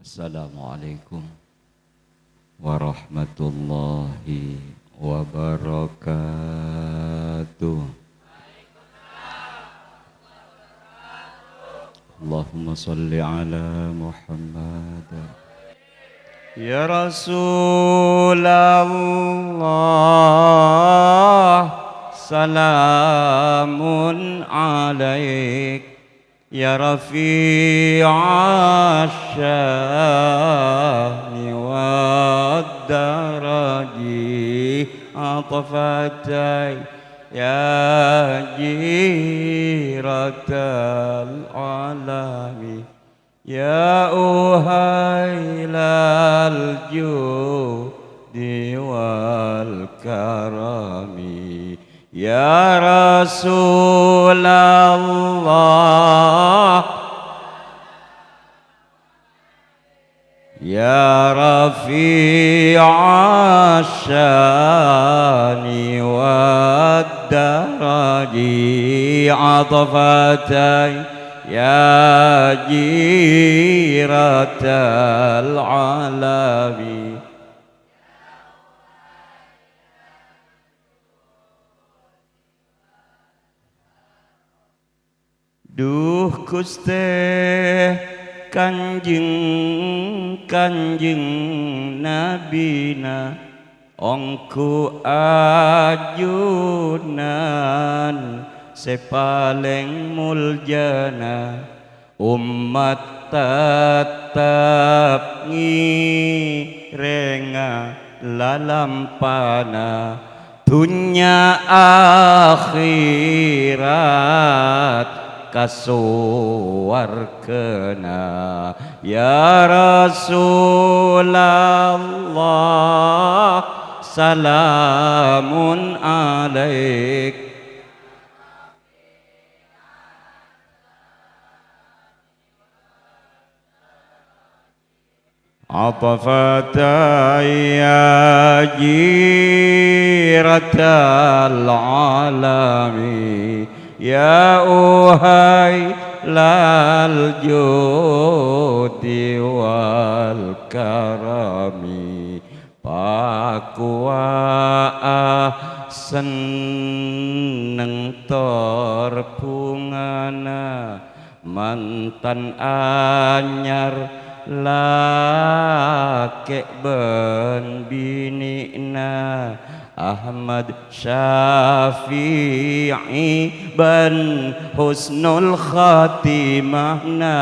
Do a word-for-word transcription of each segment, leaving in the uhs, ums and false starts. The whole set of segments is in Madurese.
Assalamualaikum warahmatullahi wabarakatuh. Allahumma shalli ala Muhammad. Ya Rasulullah, salamun alaik. Ya rafi'asy syani wad daraji, atfatai, ya jiratal alami, ya uhailal judi wal karami. Ya Rasulullah, ya rafi'asy syani wad daraji, atfatai, ya jiratal alami. Duh Ghustè, Kanjeng-kanjeng Nabina, ongghu ajunan sè palèng moljâna. Ommat tettep ngèrènga lalampana, dhunnya akhèrat ka sowargana. Ya Rasulullah, salamun alaik. Atfatai, ya jiratal alami, ya uhailal judi wal karami. Pakowa'a senneng tor bhungana, mantan anyar lakè' bân binè'na, Ahmad Syafi'i bân husnul khatimahna.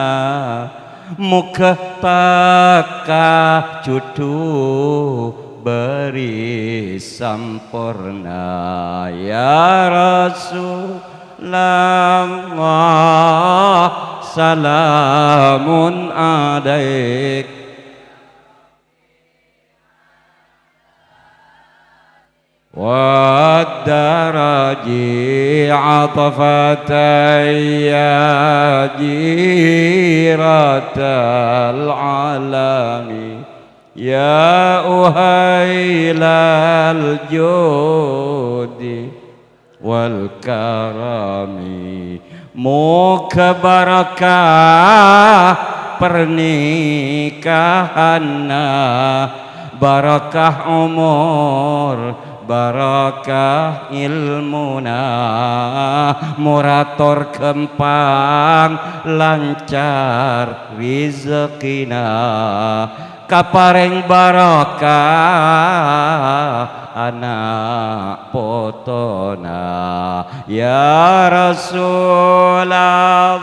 Moghâ tekka jhudhu bâri' samporna, ya Rasulullah, salamun alaik. Wad daraji atfatai, ya jiratal alami, ya uhailal judi wal karami. Moghâ barokah parnikahanna, barokah omor, barokah èlmona, morator ghâmpang lancar rejhekkèna. Kaparèng barokah ana' potona, ya Rasulullah,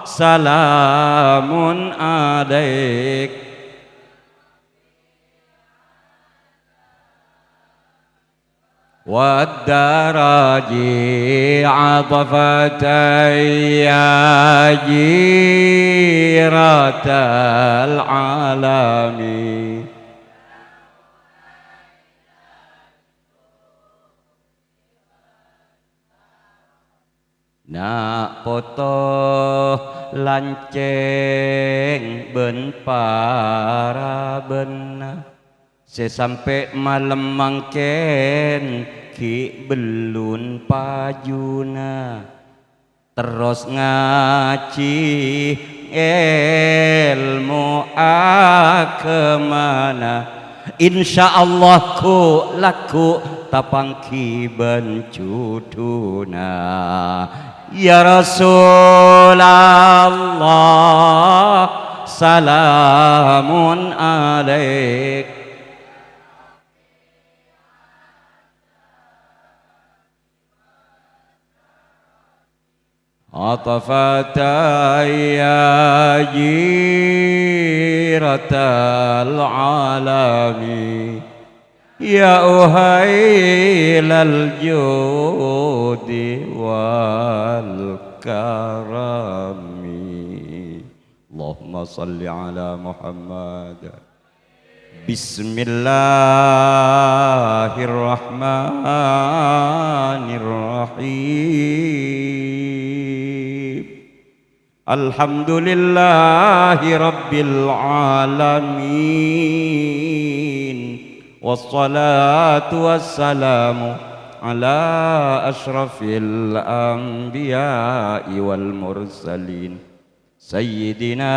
salamun alaik. Wad daraji atfatai, ya jiratal alami. Na' poto lancèng bân parabânna, sè sampè' malem mangkèn ghi' bellun pajuna. Terros ngajhi èl- aghâmana. Insyaallah ghu'-lagghu' tapangghi bân jhudhuna. Ya Rasulullah, salamun alaik. عطفت يا جيرة العالم، يا أهيل الجود والكرم. اللهم صل على محمد. بسم الله الرحمن الرحيم. الحمد لله رب العالمين، والصلاة والسلام على أشرف الأنبياء والمرسلين، سيدنا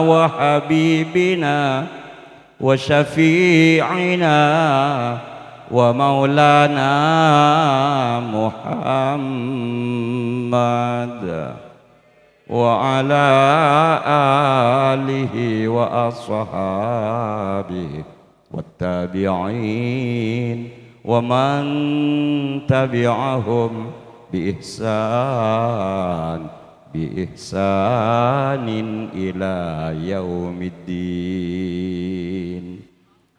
وحبيبنا وشفيعنا ومولانا محمد، وعلى آله وأصحابه والتابعين ومن تبعهم بإحسان، بإحسان إلى يوم الدين.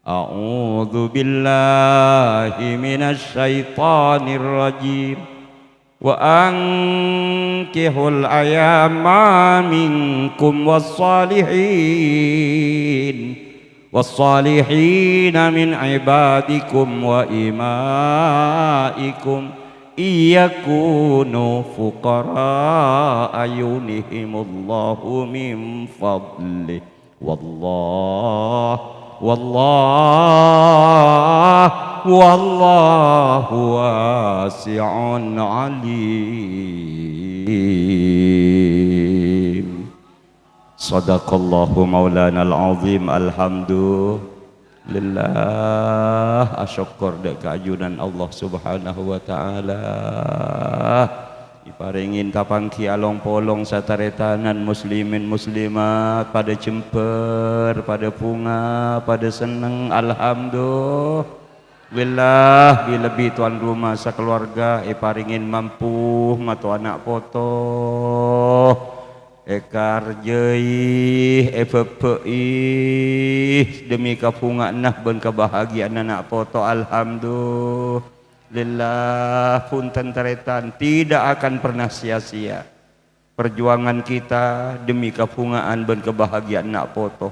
أعوذ بالله من الشيطان الرجيم. وأنكحوا الأيامى منكم والصالحين، والصالحين من عبادكم وإمائكم إن يكونوا فقراء يغنهم الله من فضله والله، والله، والله واسع عليم. صدق الله مولانا العظيم. الحمد Lillah, asokkor dâ' ka ajunan Allah Subhanahu wa Ta'ala. Èparèngè tapangghi along-polong sataretanan muslimin muslimat, padâ jembhâr, padâ bhunga, padâ senneng. Alhamdulillah, bi-, lebbi tuan rumah sakaluarga èparèngè mampu mato ana' poto. Èkarjâi, èbhâbhâ'i demi kabhunga'anna bân kabahagiya'anna na' poto. Alhamdulillah, bhunten tarètan, tidak akan pernah sia-sia perjuangan kita demi kabhunga'an bân kabahagiya'an na' poto.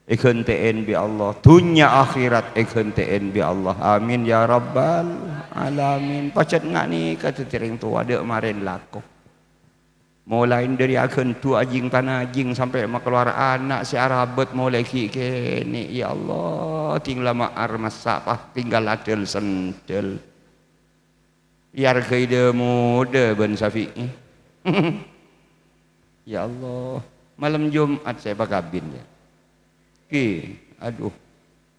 Èghântè'è bi' Allah, dhunnya akhèrat èghântè'è bi' Allah. Amin ya rabbal alamin. Pajhât nga' nèka dhâddhi rèng towa, dâ' marèn lako. Molaè dâri aghândhu' ajing-tanajing sampè' makalowar ana' sè arabât molaè ghi' kènè'. Ya Allah, dhing la ma'ar massa' pas tinggal adhâl-sendhâl. Èarghâi dâ-modâ bân Safi'i. Ya Allah, malem Jum'at sè èpakabin, ya. Ki, aduh.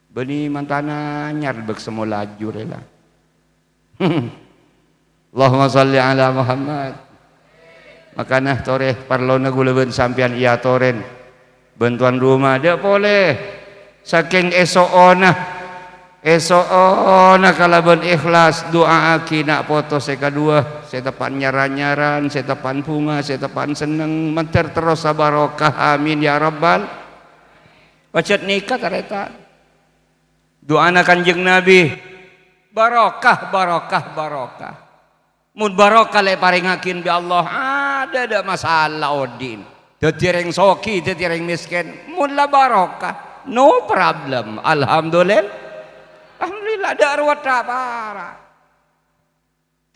Bânnè mantana anyar bâk semmo laju rèla. Allahumma shalli ala Muhammad. Makana torè parlona ghulâ bân sampèyan èyatorè. Bân tuan rumah, dâ' polè. Sakèng èso'ona, èso'ona kalabân ikhlas, du'aaghi na' poto sè kaduwâ, sè teppa'na nyar-anyaran, sè teppa'na bhunga, sè teppa'na senneng, mandhâr terros sabarokah. Amin ya rabbal. Pajhât nèka, tarètan. Du'ana Kanjeng Nabi, barokah, barokah, barokah. Mon barokah la èparèngaghin bi' Allah, adâ', adâ' masalah odi'na. Dhâddhi rèng soghi, dhâddhi rèng mèskèn, mon la barokah, no problem. Alhamdulillah. Alhamdulillah, dâ' rowa ta' para'.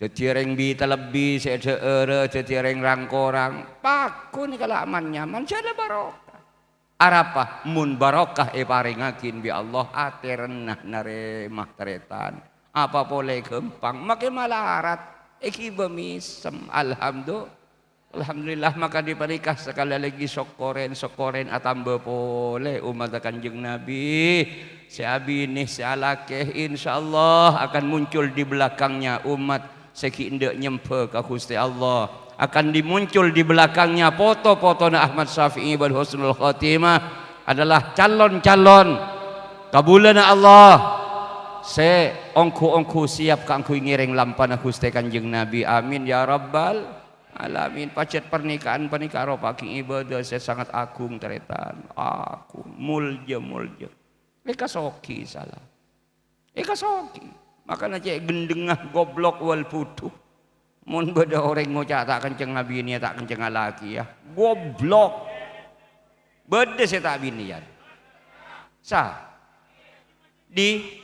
Dhâddhi rèng bi-, talebbi sè dhâ'ârâ, dhâddhi rèng rang-korang, paghun kala' man-nyaman, jhâ' la barokah. Arapa? Mon barokah èparèngaghin bi' Allah, atè rennah narèma tarètan. Apa polè ghâmpang, makè malarat, èghibâ mèsem. Alhamdulillah. Alhamdulillah, maka dipanèka sakalè lagi sokkorèn-sokkorèn atamba polè ommatta Kanjeng Nabi. Sè abinè, sè alakè, insyaallah akan muncul di belakangnya umat sè ghi' endâ' nyembhâ ka Ghustè Allah. Akan dimuncul di belakangnya poto-potona Ahmad Syafi'i bân husnul khotimah adalah calon-calon kabulâna Allah sè ongghu-ongghu siap kaangghuy ngèrèng lampana Ghustè Kanjeng Nabi. Amin ya rabbal alamin. Pajhât parnikahan panèka aropa'aghi ibadah sè sangat agung, tarètan. Agung, molja, molja. Èkasogi sala. Èkasogi. Makana cè' ghendhengnga goblok wal budhu. Mon bâdâ orèng ngoca' ta' kenceng abinèya, ta' kenceng alakèya. Goblok. Bâdâ sè ta' abinèyan. Sa. Di.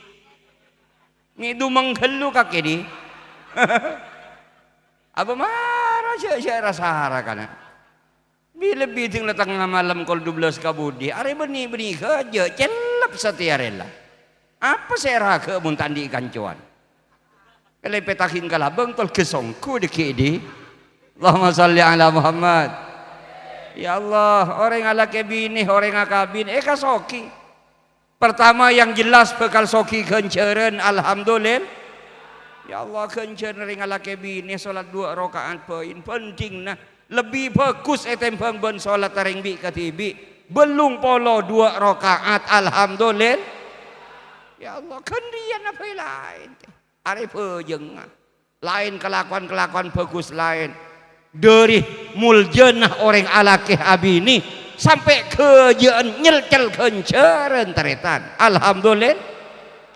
Mè' dumeng ghâllu kakè di. Apa mara jhâ'-jhâ' ra-sara kana. Bi-, lebbi ding la tengnga malem kol dubellâs ka budi, arè bânnè-bânnè ghâjâ', cellep satèya rèla. Apa sè èraghâ mon ta' andi' kancowan? Kalèpèttaghi kalabâng tol ghâsonggu dâggi' di. Allahumma shalli ala Muhammad. Ya Allah, orèng alakè binè, orèng akabin, èkasogi. Pertama, yang jelas bhâkal sogi ghânjhârân, alhamdulil-, Ya Allah, ghânjhârân rèng alakè binè salat duwâ' raka'at bhâi bhândhingnga lebbi bhâghus ètèmbhâng bân salat rèng bi' kadhibi', bâllung polo duwâ' raka'at, alhamdulil-, Ya Allah, ghânriyâ bhâi laèn. Arè bhâjângnga. Laèn kalakowan-kalakowan bhâghus laèn. Dâri moljâna orèng alakè abinè, sampè' ghâjâ'ân nyelcel ghânjhârân, tarètan. Alhamdulil-,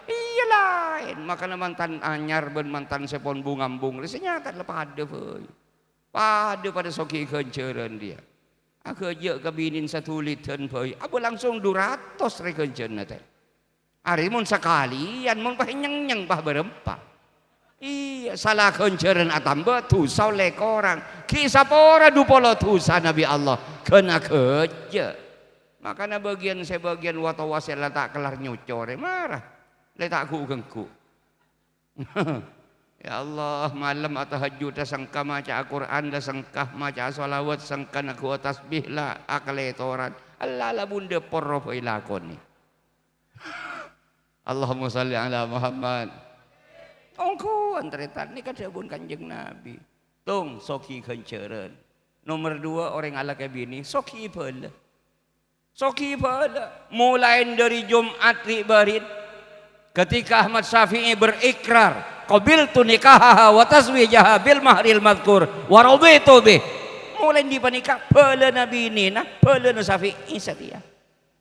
Iyâ, laèn. Makana mantan anyar bân mantan sè pon bung-ambung rè sè nyata la padâ bhâi. Padâ-padâ sogi ghânjhârân rèya. Aghâjâ' ka binèn sadhulidhân bhâi. Abâ langsung du ratos rè ghânjhârânna, tè. Arè mon sakalèyan, mon pas nyeng-nyeng pas bârâmpa. Iyâ, sala ghânjhârân atamba, dhusa ollè korang. Ghi' sapora du polo dhusana bi' Allah, ghân aghâjâ'. Makana bâgiyân sè bâgiyân wa-towa sè la ta' kellar nyocorè, mara. Lè ta' ghu'-ghângghu'. Ya Allah, malem atahajjud la sengka maca'a Qur'an, la sengka maca'a shalawat, sengka neggu'a tasbih, la akalètoran. Allah la bundâ porro bhâi lakonè. Allahumma shalli ala Muhammad. Ongghuwân, tarètan, nèka dhâbuna Kanjeng Nabi. Tong, sogi ghânjhârân. Nomer duwâ', orèng alakè binè, sogi bhâlâ. Sogi bhâlâ. Molaè dâri Jum'at ri'-bâri'en. Ketika Ahmad Syafi'i berikrar, "Qabiltu nikahaha wa tazwijaha bil mahril madzkur wa radhitu bih." Molaè dâri panèka, bhâlâna binèna, bhâlâna Syafi'i satèya.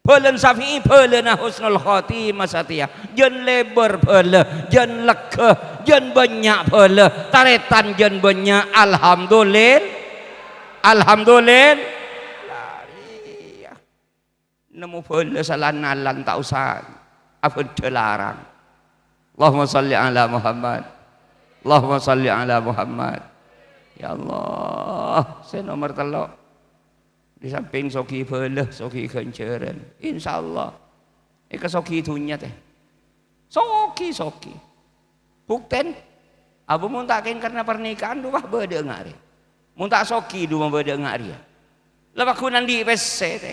Bhâlâna Syafi'i, bhâlâna husnul khotimah satèya. Jân lèbâr bhâlâ, jân leggâ, jân bânnya' bhâlâ. Tarètan jân bânnya'. Alhamdulil-, Alhamdulil-, Nemmo bhâlâ salan-nalan, ta' osa abhândhâ larang. Allahumma shalli ala Muhammad. Allahumma shalli ala Muhammad. Ya Allah, sè nomer tello'. Di samping sogi bhâlâ, sogi ghânjhârân. Insyaallah. Èkasogi dhunnya, tè. Sogi, sogi. Buktèn, abâ mon ta' kèng karna parnikahan, du pas bâdâ nga' rè. Mon ta' sogi, du pas bâdâ nga' rèya. La paggun andi' pèssè, tè.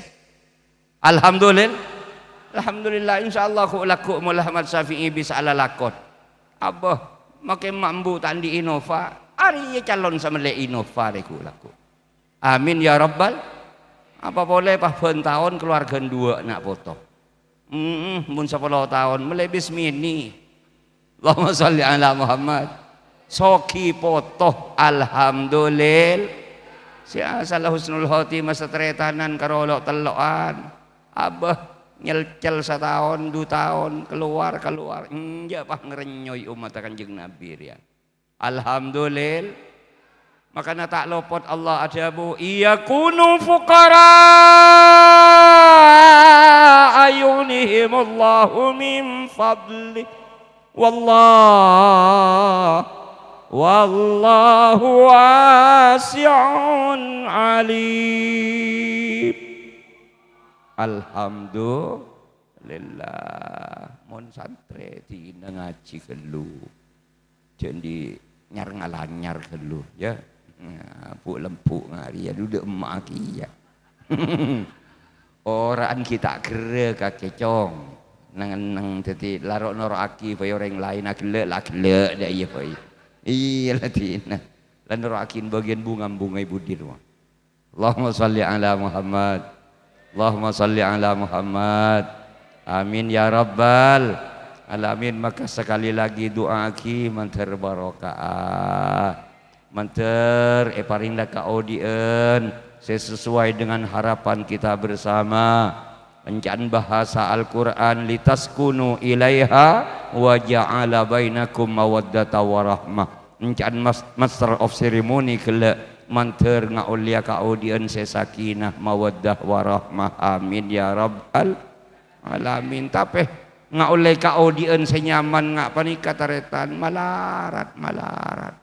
Alhamdulil-, Alhamdulillah, insyaallah ghu'-lagghu' mola Ahmad Syafi'i bisa alalakon. Abâ, makè emma' embu' ta' andi' Innova, arèya calon sè mellè Innova rè ghu'-lagghu'. Amin ya rabbal. Apa polè pas bân taon kalowarghâna duwâ' na' poto. Mm, mon sapolo taon mellè bis mini. Allahumma shalli ala Muhammad. Sogi poto, alhamdulil-, Sè asalla husnul khotimah sataretanan karo lo'-tello'an. Abâ, nyelcel sataon, du taon, kalowar, kalowar. Enjâ' pas ngarennyoi ommatta Kanjeng Nabi rèya. Alhamdulil-, Makana ta' lopot Allah adhâbu, "Iyakunu fuqara'a yughnihimullahu min fadlih. Wallah, wallahu wasi'un alim." Alhamdulillah. Mon santrè dina ngajhi ghâllu. Jhâ' andi' nyar-ngalanyar ghâllu, ya. Nah, bu'-lembu' ngari ya, duduk emak kiyâ. Ora'an ghi' ta' gherrâ kakè, Cong. Neng-enneng, dhâddhi la ro-, noro'aghi bhâi orèng laèn, aghellâ' la aghellâ' dâ' iyâ bhâi. Iyâ, la dinah. La noro'aghi bâgiyân bhunga-bhunga è budi rowa. Allahumma shalli ala Muhammad. Allahumma shalli ala Muhammad. Amin ya rabbal alamin. Maka sekali lagi du'aaghi mandhâr barokah. Mandhâr èparèngana kaodi'ân sè sesuai dengan harapan kita bersama. Ènca'na bahasa Al-Qur'an, "Litaskunu ilaiha wa ja'ala bainakum mawaddata wa rahmah." Ènca'na mas-, master of ceremony ghellâ' mandhâr ngaollèya kaodi'ân sè sakinah, mawaddah, warahmah. Amin ya rabbal alamin. Tapè ngaollè kaodi'ân sè nyaman nga' panèka tarètan malarat, malarat.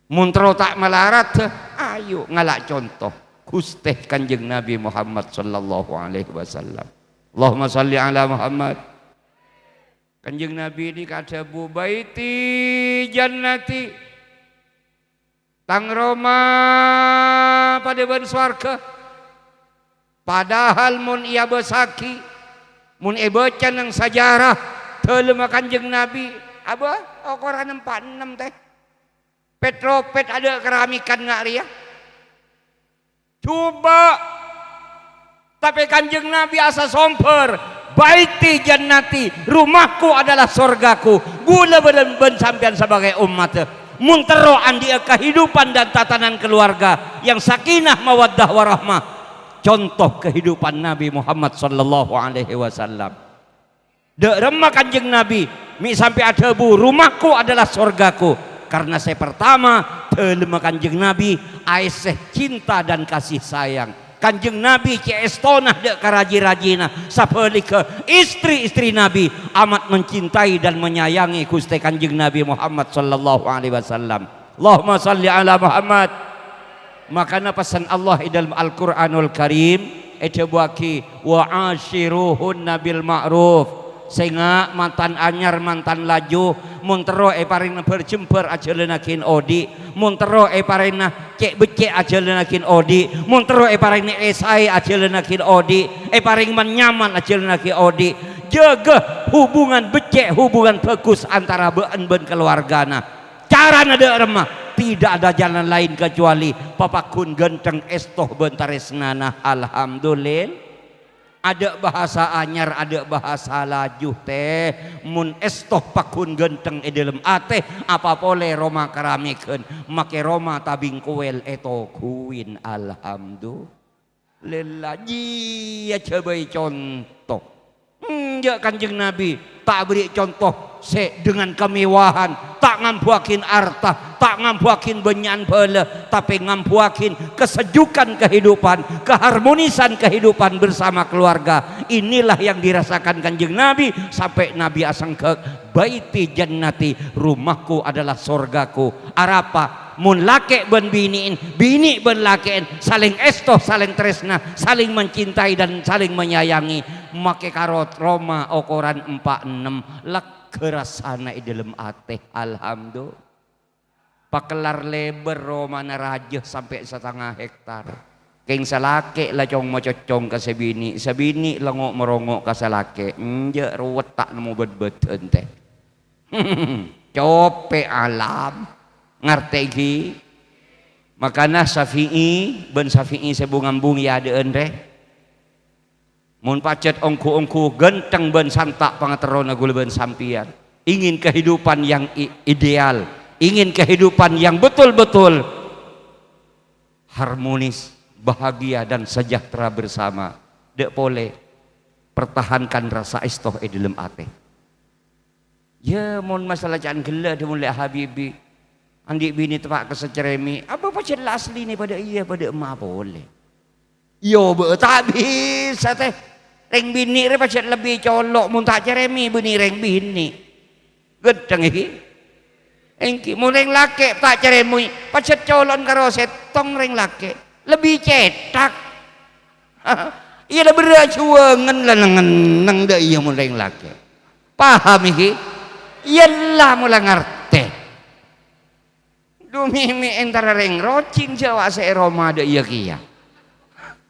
Mon terro ta' malarat, ayo ngala' conto Ghustè Kanjeng Nabi Muhammad sallallahu alaihi wasallam. Allahumma shalli ala Muhammad. Kanjeng Nabi nèka adhâbu, "Baiti jannati." Tang roma padâ bân sowarghâ. Padahal mon èabâsaghi, mon èbâca neng sajarah, dhâlemma Kanjeng Nabi, abâ, okoran empa' ennem, tè. Pèt-ropèt adâ' keramik nga' rèya. Jhubâ'. Tapè Kanjeng Nabi asasombhâr, "Baiti jannati, rumahku adalah sorgaku." Ghulâ bân, bân sampèyan sabâgâi ommaddhâ, mon terro andi'â kehidupan dan tatanan keluarga yang sakinah, mawaddah, warahmah, conto kehidupan Nabi Muhammad sallallahu alaihi wasallam. Dâ' remma Kanjeng Nabi mè' sampè' adhâbu, "Rumahku adalah sorgaku." Karna sè partama, dhâlemma Kanjeng Nabi aèssè cinta dan kasih sayang. Kanjeng Nabi cè' èstona dâ' ka rajhi-rajhina, sabhâligghâ, istri-istri Nabi amat mencintai dan menyayangi Ghustè Kanjeng Nabi Muhammad sallallahu alaihi wasallam. Allahumma shalli ala Muhammad. Makana pesan Allah è dâlem Al-Qur'anul Karim èdhâbuwâghi, "Wa asyiruhunna bil ma'ruf." Sènga' mantan anyar, mantan laju, mon terro èparèngana bâr-jembâr ajhâlânnaghi odi', mon terro èparèngana cè'-beccè' ajhâlânnaghi odi', mon terro èparèngana èsaè ajhâlânnaghi odi', èparèng man-nyaman ajhâlânnaghi odi'. Jâgâ hubungan beccè', hubungan bhâghus antara bâ'na bân kaluwargana. Carana dâ' remma, tidak ada jalan lain kecuali papagghun ghântheng èsto bân tarèsnana. Alhamdulil-, adâ' bahasa anyar, adâ' bahasa laju, tè. Mon èsto pagghun ghântheng è dâlem atè, apa polè roma karamèghân, makè roma tabingkowèl ètoghuwin. Alhamdulillah. Lella, jiyâ jhâbây conto. Enjâ' Kanjeng Nabi ta' aberri' conto sè dengan kemewahan, ta' ngambuwâghin arta, ta' ngambuwâghin bânnya'an bhâlâ, tapè ngambuwâghin kesejukan kehidupan, keharmonisan kehidupan bersama keluarga. Inilah yang dirasakan Kanjeng Nabi, sampè' Nabi asengghâk, "Baiti jannati, rumahku adalah sorgaku." Arapa? Mon lakè' bân binè'en, binè' bân lakè'en salèng èsto, salèng tarèsna, saling mencintai dan saling menyayangi, makè karo roma okoran empa' ennem, legghâ rassana è dâlem atè. Alhamdulillah. Pakellar lèbâr romana rajâ sampè' satengnga hektar. Kèng sè lakè' la cong-macoccong ka sè binè', sè binè' lengngo'-marongngo' ka sè lakè'. Enjâ' ruwet ta' nemmo bâd-bâdân, tè. Copè' alam. Ngartè ghi? Makana Syafi'i bân Syafi'i sè bu-ngambung è adâ'ân rè. Mon pajhât ongghu-ongghu ghântheng bân santa' pangaterrona ghulâ bân sampèyan, ingin kehidupan yang i-, ideal, ingin kehidupan yang betul-betul harmonis, bahagia, dan sejahtera bersama, dâ' polè pertahankan rasa èsto è dâlem atè. Yâ, mon masalah ca'na ghellâ' dâ' mon lè' Habibi. Andi' binè teppa' ka sacerèmè, apa pajhât la aslinè padâ iyâ, padâ emma polè. Iyâ, bâ' ta' bisa, tè. Rèng binè' rè pajhât lebbi colo' mon ta' cerèmè bânnè rèng binè'. Ghântheng, ghi? Èngghi, mon rèng lakè' ta' cerèmè, pajhât colo'na karo sèttong rèng lakè'. Lebbi cèthak. Iyâ, la berrâ' juwângan la neng-enneng dâ' iyâ mon rèng lakè'. Paham, ghi? Iyâ, la mola ngartè. Mè'-mè' entara rèng rocèng jâ' wa' sè è roma dâ' iyâ kèya.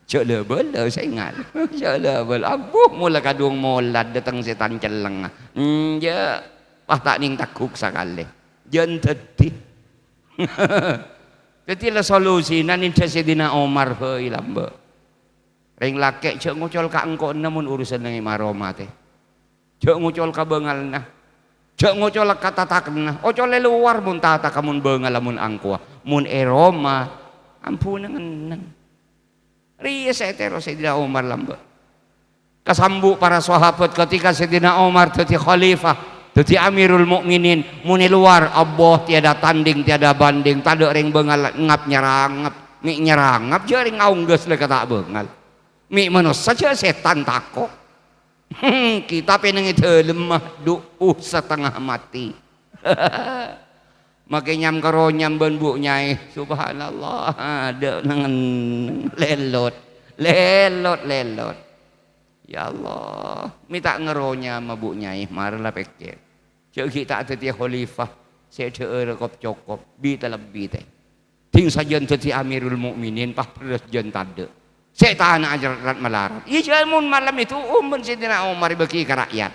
Jâ' la-bâlâ sèngal. Jâ' la-bâlâ. Abbhu, mola kadhung mola dâteng sètan cellèng. Enjâ'. Wah, ta' nèng tagghu'â sakalè. Jân dhâddhi. Dhâddhi la solusina nèndhâ Sayyidina Omar bhâi lambâ'. Rèng lakè' jâ' ngocol ka engko'na mon urusanna è ma-, roma tè. Jâ' ngocol ka bângalna. Jâ' ngocol ka tatakenna. Ocol è lowar mon tataka mon bângalla mon angkowa. Mon è roma, ambu neng-enneng. Rèya sè ètèro Sayyidina Omar lambâ'. Kasambu' para sahabat ketika Sayyidina Omar dhâddhi khalifah, dhâddhi Amirul Mukminin, mon è lowar, Allah tiada tanding, tiada banding, tadâ' rèng bângal ngap-nyarangap, mè' nyarangap, jâ' rèng aongghâs la ka ta' bângal. Mè' manossa jâ' sètan tako'. Kita pènèng è dâlemma, du'u, satengnga matè. Makè nyam-karonyam bân Bu' Nyaè. Subhanallah, adâ' neng-enneng. Lèlot, lèlot, lèlot. Ya Allah, mè' ta' ngaronyama Bu' Nyaè, mara la pèkkèr. Jâ' ghi' ta' dhâddhiyâ khalifah, sè dhâ'ârâ kop-cokop, bi' talebbi tè. Dhing sajân dhâddhi Amirul Mukminin, pas bherrâs jân tadâ'. Sè tana'a jâ' rat-malarat. Iyâ, jâ' mon malem èdu'um bân Sayyidina Omar èbâghi ka ra'yat.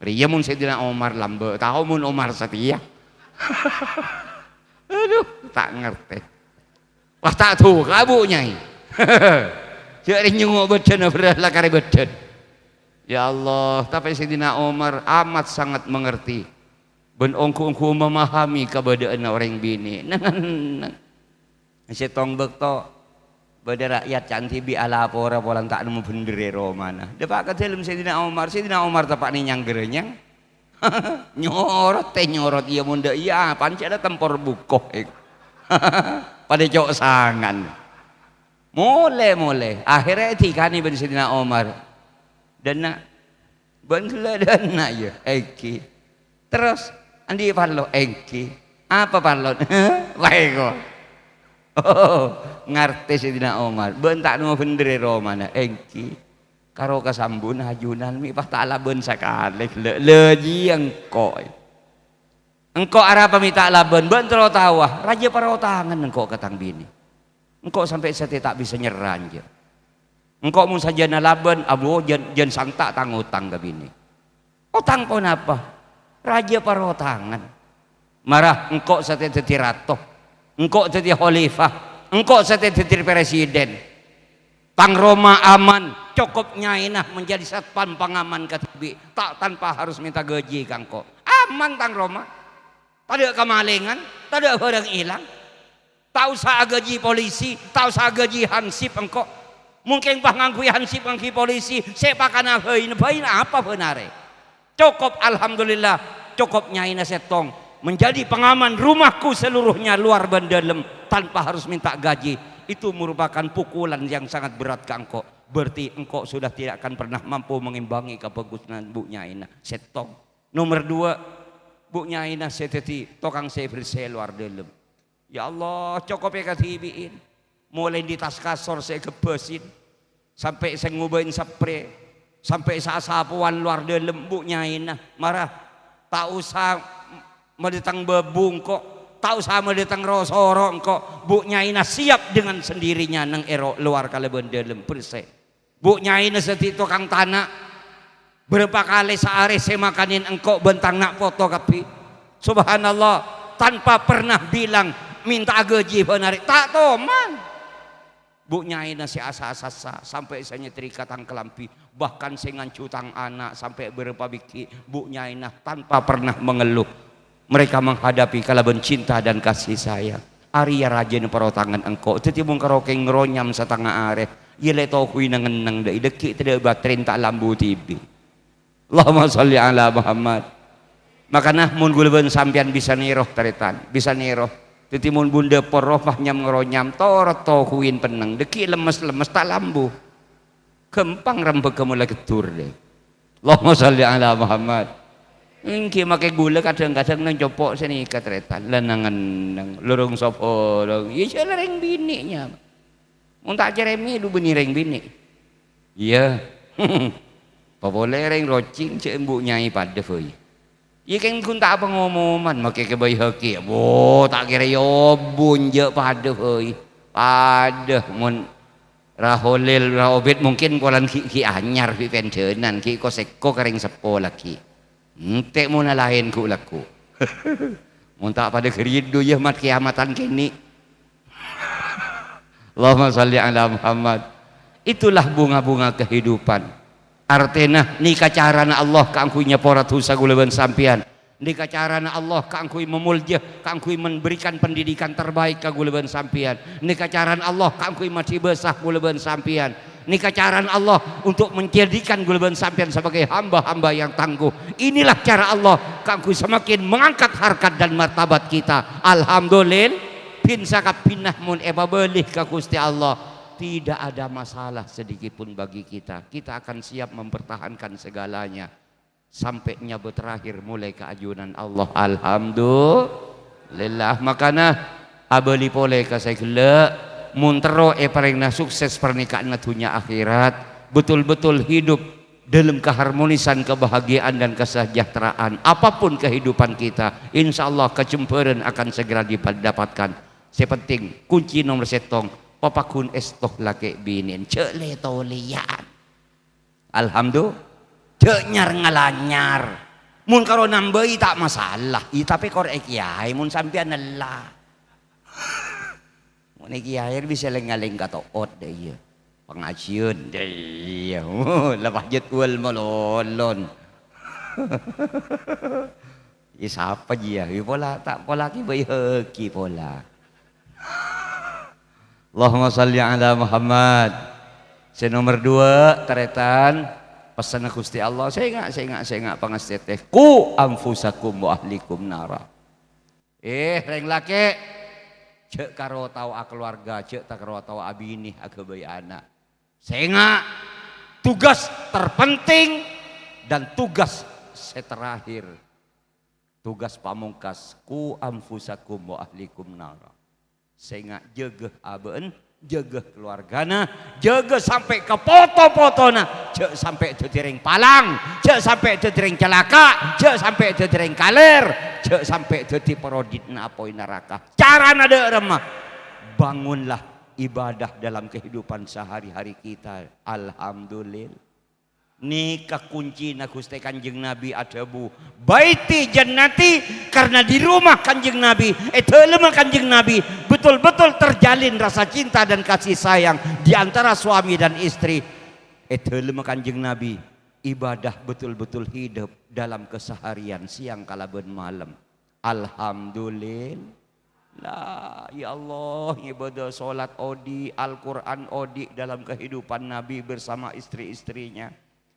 Rèya mon Sayyidina Omar lambâ', tao mon Omar satèya. Adhu, ta' ngartè. Wah, ta' duka, Bu' Nyaè. Jâ' rèng nyongngo' bâdân, bherrâs la karè bâdân. Ya Allah, tapè Sayyidina Omar amat sangat mengerti. Bân ongghu-ongghu memahami kabâdâ'ânna orèng binè'. Neng-enneng. Sèttong bâkto bâdâ ra'yat can dhibi' alapora polana ta' nemmo bhendher è romana. Dâpa' ka dâlem Sayyidina Omar. Sayyidina Omar teppa'na nyang-ghârânyang. Nyorot, tè nyorot, iyâ mon dâ' iyâ, apaan cè' tempor buko, eh. Padâ co'-sangan. Molè, molè. Akhèrra èdhikanè bân Sayyidina Omar. Dâ' enna', bân ghellâ' dâ' enna', yâ? Èngghi. Terros, andi' parlo? Èngghi. Apa parlona? Wae, ko. Oh, ngartè Sayyidina Omar. Bân ta' nemmo bhendher è romana. Èngghi. Karo kasambu'na ajunan mè' pas ta' alabân sakalè, ghellâ'. Lâ, jiyâ engko'. Engko' arapa mè' ta' alabân? Bân terro taowa, rajâ parotangan engko' ka tang binè. Engko' sampè' satèya ta' bisa nyerra, jâ. Engko' mon sajân alabân, abo, jân, jân santa' tang otang ka binè. Otang ponapa? Rajâ parotangan. Mara engko' satèya dhâddhi rato, engko' dhâddhi khalifah, engko' satèya dhâddhi presiden. Tang roma aman, cokop nyaèna menjadi satpam pangaman kadhibi', ta' tanpa harus mènta gaji ka engko'. Aman tang roma. Tadâ' kamalèngan, tadâ' bhârâng èlang. Ta' osa agaji polisi, ta' osa agaji hansip engko'. Mongkèn pas ngangghuy hansip ngangghuy polisi, sè pakana bhâina, bhâina apa bân arè? Cokop, alhamdulillah, cokop nyaèna sèttong. Menjadi pengaman rumahku seluruhnya, luar bân dâlem, tanpa harus minta gaji. Itu merupakan pukulan yang sangat berat ka engko'. Berarti engko' sudah tidak akan pernah mampu mengimbangi kabhâghusân bu' nyaèna sèttong. Nomer dua, bu' nyaèna sè dhâddhi tokang sè bersè luar dâlem. Ya Allah, cokop èkadhibi'in. Molaè andi' tas kasor sè èghebbhâsin, sampè' sè ngobâin saprè, sampè' sa-, sapowan luar dâlem, bu' nyaèna. Mara, ta' osa m-, madâteng bâbu engko', ta' osa madâteng ro-soro engko', bu' nyaèna siap dengan sendirinya neng è ro-, luar kalabân dâlem, bersè. Bu' nyaèna sè dhâddhi tokang tana'. Bârâmpa kalè saarè sè makanè engko' bân tang na' poto kabbhi. Subhanallah, tanpa pernah bilang minta gaji bân arè. Ta' toman. Bu' nyaèna sè asa-sassa, sampè' sè nyetrika tang kalambhi, bahkan sè nganju tang ana' sampè' bârâmpa bighi', bu' nyaèna tanpa pernah mengeluh. Mereka menghadapi kalabân cinta dan kasih sayang. Arèya rajâna parotangan engko'. Dhâddhi mon karo kèng ngronyam satengnga arè, iyâ lè tohui neng-enneng dâ' i dâggi' tadâ' batrèn ta' lambu dhibi'. Allahumma shalli ala Muhammad. Makana mon ghulâ bân sampèyan bisa nèro, tarètan, bisa nèro. Dhâddhi mon bun dâpor roh pas nyam-ngronyam, torot tohuin penneng, dâggi' lemmes-lemmes ta' lambu. Ghâmpang rembhâghâ mola gheddur, dè. Allahumma shalli ala Muhammad. Èngghi makè ghulâ kadhâng-kadhâng neng copo' sè nèka, tarètan. La neng-enneng, lorong soporong. Iyâ, jhâ' la rèng binè' nyama. Mon ta' carèmè, dhu bânnè rèng binè'. Iyâ. Papolè rèng rocèng, cè' embu' nyaè padâ bhâi. Iyâ kèng ghun ta' pangomoman, makè ka Baihaqi. Wo, ta' kèra yâ obun, jâ' padâ, hei. Padâ, mon Ra Holil, Ra Obid mungkin polana ghi', ghi' anyar, ghi' pendhânan, ghi' ko-sèko ka rèng seppo lagghi'. Entè' mon laèn ghu-lagghu. Mon ta' padâ ghâridhu, yâ, mat kèyamatan kènè'. Allahumma shalli ala Muhammad. Itulah bunga-bunga kehidupan. Artèna, nèka carana Allah kaangghuy nyapora dhusa kaulâ bân sampèyan. Nèka carana Allah kaangghuy mamolja, kaangghuy memberikan pendidikan terbaik ka kaulâ bân sampèyan. Nèka carana Allah kaangghuy madhi bhâsa kaulâ bân sampèyan. Nèka carana Allah untuk menjadikan kaulâ bân sampèyan sebagai hamba-hamba yang tangguh. Inilah cara Allah kaangghuy semakin mengangkat harkat dan martabat kita. Alhamdulillah, bin sakabhinah mon èpabâli ka Ghustè Allah, tidak ada masalah sedikit pun bagi kita. Kita akan siap mempertahankan segalanya. Sampè' nyabâ terakhir molaè ka ajunan Allah. Alhamdulillah. Makana, abâli polè ka sè ghellâ', mon terro èparèngana sukses parnèka'anna dhunnya akhèrat, betul-betul hidup dalam keharmonisan, kebahagiaan, dan kesejahteraan. Apapun kehidupan kita, insya Allah kajembhârân akan segera didapatkan. Sè penting, kunci nomer sèttong, papaggun èsto lakè' binè'en. Jhâ' lè-tolèyan. Alhamdulillah. Jhâ' nyar-ngalanyar. Mon karo nambâi ta' masalah. Iyâ, tapè kor è kèyaè mon sampèyan ella. Mon è kèyaè bisa lèng-ngalèng kato'ot, dâ' iyâ. Pangajiyân, dâ' iyâ. La pas jadwal malolo. Iyâ, sapa jiyâ? Iyâ, pola, ta' pola ki Baihaqi pola. Allahumma shalli ala Muhammad. Sè nomer dua, tarètan, pessenna Ghustè Allah. Sènga', sènga', sènga', pangastètè. "Qu anfusakum wa ahlikum nara." Eh, rèng lakè', jhâ' karo tao akalowarga, jhâ' ta' karo tao abinè aghâbây ana'. Sènga', tugas terpenting dan tugas sè terakhir. Tugas pamongkas, "Qu anfusakum wa ahlikum nara." Sènga' jâgâ abâ'na, jâgâ kalowargana, jâgâ sampè' ka poto-potona, jhâ' sampè' dhâddhi rèng palang, jhâ' sampè' dhâddhi rèng calaka', jhâ' sampè' dhâddhi rèng kalèr, jhâ' sampè' dhâddhi paroditna apoy naraka. Carana dâ' remma? Bangunlah ibadah dalam kehidupan sehari-hari kita. Alhamdulillah. Nèka koncèna Ghustè Kanjeng Nabi adhâbu, "Baiti jannati," karena di rumah Kanjeng Nabi, è dâlemma Kanjeng Nabi, betul-betul terjalin rasa cinta dan kasih sayang di antara suami dan istri. È dâlemma Kanjeng Nabi, ibadah betul-betul hidup dalam keseharian siang kalabân malem. Alhamdulillah. Ya Allah, ibadah salat odi', Al-Quran odi' dalam kehidupan Nabi bersama istri-istrinya.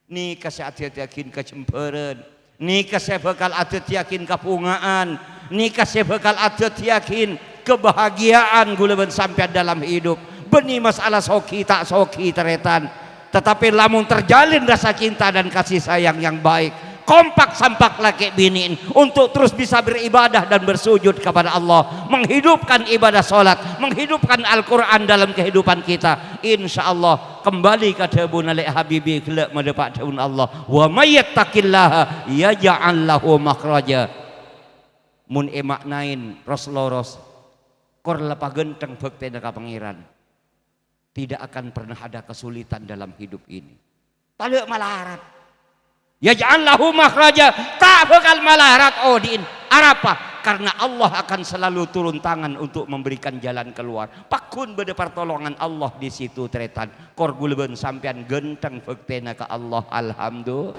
Nèka sè adhâddhiyâghin kajembhârân. Nèka sè bhâkal adhâddhiyâghin kabhunga'an. Nèka sè bhâkal adhâddhiyâghin kebahagiaan kaulâ bân sampèyan dalam hidup. Bânnè masalah soghi ta' soghi, tarètan. Tetapi lamon terjalin rasa cinta dan kasih sayang yang baik, kompak sampak lakè' binè'en untuk terus bisa beribadah dan bersujud kepada Allah, menghidupkan ibadah salat, menghidupkan Al-Quran dalam kehidupan kita. Insya Allah, kembali ka dhâbuna lè' Habibi ghellâ' madhâpa' dhâbuna Allah, "Wa may yattaqillaha yaj'al lahu makhraja." Mon èmaknaè ros-loros, kor la paghântheng bhâktèna ka Pangèran. Tidak akan pernah ada kesulitan dalam hidup ini. Tadâ' malarat. Yaj'al lahu makhraja, ta' bhâkal malarat odi'en. Arapa? Karena Allah akan selalu turun tangan untuk memberikan jalan keluar. Paggun bâdâ partolongan Allah di situ, tarètan. Kor kaulâ bân sampèyan ghântheng bhâktèna ka Allah, alhamdulillah.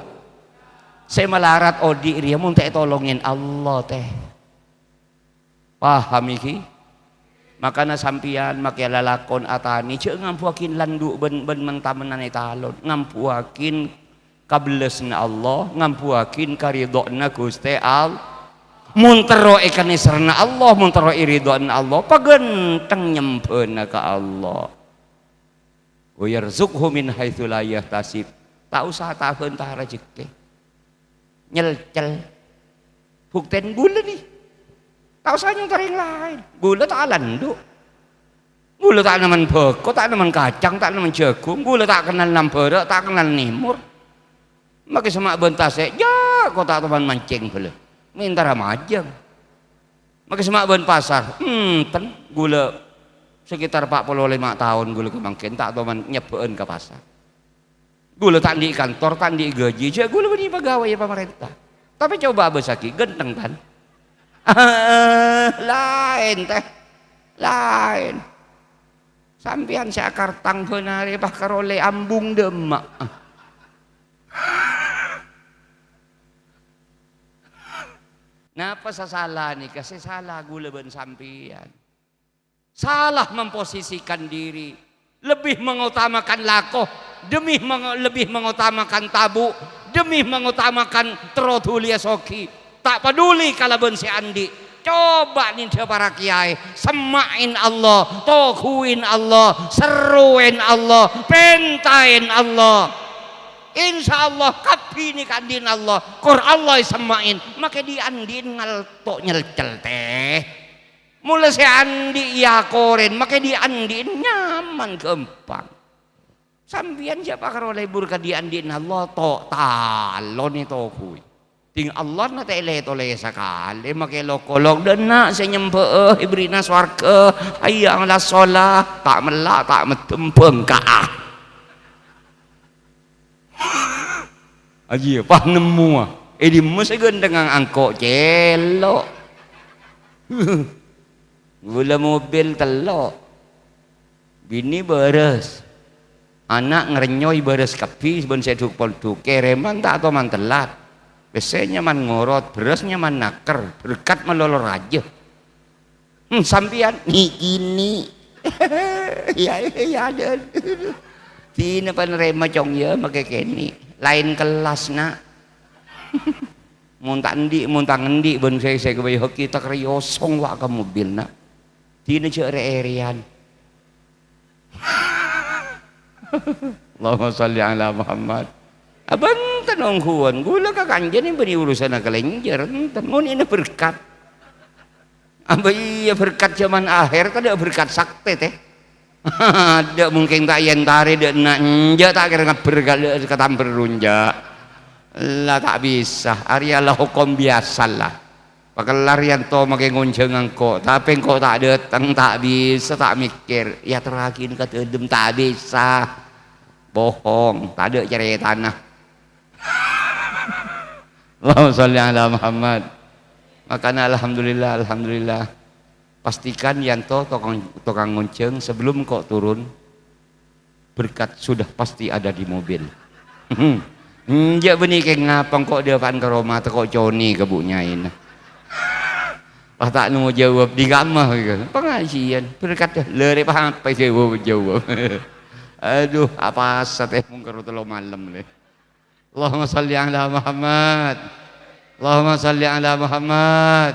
Sè malarat odi' rèya mon ta' ètolongè Allah, tèh. Paham iki? Makana sampèyan makè lalakon atanè, jhâ' ngambuwâghin landhu' bân, bân men-tamennan ètalon. Ngambuwâghin kabellassanna Allah, ngambuwâghin karidhoanna Ghustè Allah. Mon terro èkanèserrana Allah, mon terro èridhoana Allah, paghântheng nyembhâna ka Allah. "Wa yarzuqhu min haitsu la yahtasib." Ta' osa ta' bânta rajhekkè. Nyelcel. Bhuktèn ghulâ nè. Ta' osa nyonto orèng laèn. Ghulâ ta' alandhu'. Ghulâ ta' nemmen bhâko, ta' nemmen kacang, ta' nemmen jhâghung. Ghulâ ta' kennal nambhârâ', ta' kennal nèmor. Makè semma' bânta sè, jhâ' ko ta' toman mancèng bhâlâ. Mèntara majâng. Makè semma' bân pasar. Enten, ghulâ sekitar empat puluh lima taon ghulâ ka mangkèn ta' toman nyebbhâ'ân ka pasar. Ghulâ ta' andi' kantor, ta' andi' gaji, jhâ' ghulâ bânnè pegawai pamarènta. Tapè coba abâssaghi, ghântheng, kan? Laèn, tèh. Laèn. Sampèyan sè akartang bân arè pas karolè ambung dâ' emma'. Napa sè sala nèka? Sè sala ghulâ bân sampèyan. Salah memposisikan diri, lebih mengutamakan lako, demi menge-, lebih mengutamakan tabu', demi mengutamakan terro dhuliyâ soghi. Ta' paduli kalabân sè andi'. Coba nèndhâ para kèyaè, semma'è Allah, toghuwè Allah, serrowè Allah, pèntaè Allah. Insya Allah, kabbhi nèka andi'na Allah. Kor Allah èsemma'è, makè dhi'-andhi'en ngalto' nyelcel, tèh. Mola sè andi' èakorè, makè dhi'-andhi'en nyaman, ghâmpang. Sampèyan jhâ' pakaro lebur ka dhi'-andhi'na Allah, to' talonè toghuwè. Ding Allahna ta' èlè-tolè sakalè, makè lo-kolok dâ' enna' sè nyembhâ'â, èberri'na sowarghâ, hayya 'alas shalah, ta' mella', ta' meddem, bângka'a. Ajiyâ, pas nemmowa. È dimma sè ghânthengnga engko' cèlo'? Ghulâ mobil tello'. Binè bârâs. Ana' ngarènyoy bârâs kabbhi bân sè duk-ponduk. Kèrèman ta' toman tellat. Pèssè nyaman ngorot, bherrâs nyaman naker, berkat malolo rajâ. Hmm, sampèyan nè'-kènè'. Iyâ, iyâ, dâ'. Dinah panarèma, Cong, yâ, makè kènè'. Laèn kellas, Na'. Mon ta' andi', mon ta' andi' bân sè, sè ghâbây hoki ta' karè yosong wa' ka mobil, Na'. Dinah jhâ' rè-èrèyan. Allahumma shalli ala Muhammad. Abânten ongghuwân, ghulâ ka kanjâna bânnè urusanna kalènjhâr, enten. Ngonè'na berkat. Abâ iyâ berkat jhâman akhèr, tadâ' berkat saktè, tèh. Adâ' mungkin ta' èyentarè dâ' enna' enjâ' ta' kèra ngabbher ka, ka tambhâr runjâ'. La ta' bisa, arèya la hokom biyasa la. Pakellar yanto makè ngonjhâng engko', tapè engko' ta' dâteng, ta' bisa, ta' mèkkèr. Èyaterraghina ka dâlem, ta' bisa. Bohong, tadâ' carètana. Allahumma shalli ala Muhammad. Makana alhamdulillah, alhamdulillah. Pastikan yanto tokang, tokang ngonjhâng sebelum engko' turun, berkat sudah pasti ada di mobil. Enjâ' bânnè kèng ngapa engko' dâpa'an ka roma, tako' conè ka bu' nyaèna. Pas ta' nemmo jâwâb, dhi kamma, gitu. Pangajiyân, berkat, la rè' pa apa jâwâb, jâwâb. Aduh, apasa tèh mongkèr tello malem, lè. Allahumma shalli ala Muhammad. Allahumma shalli ala Muhammad.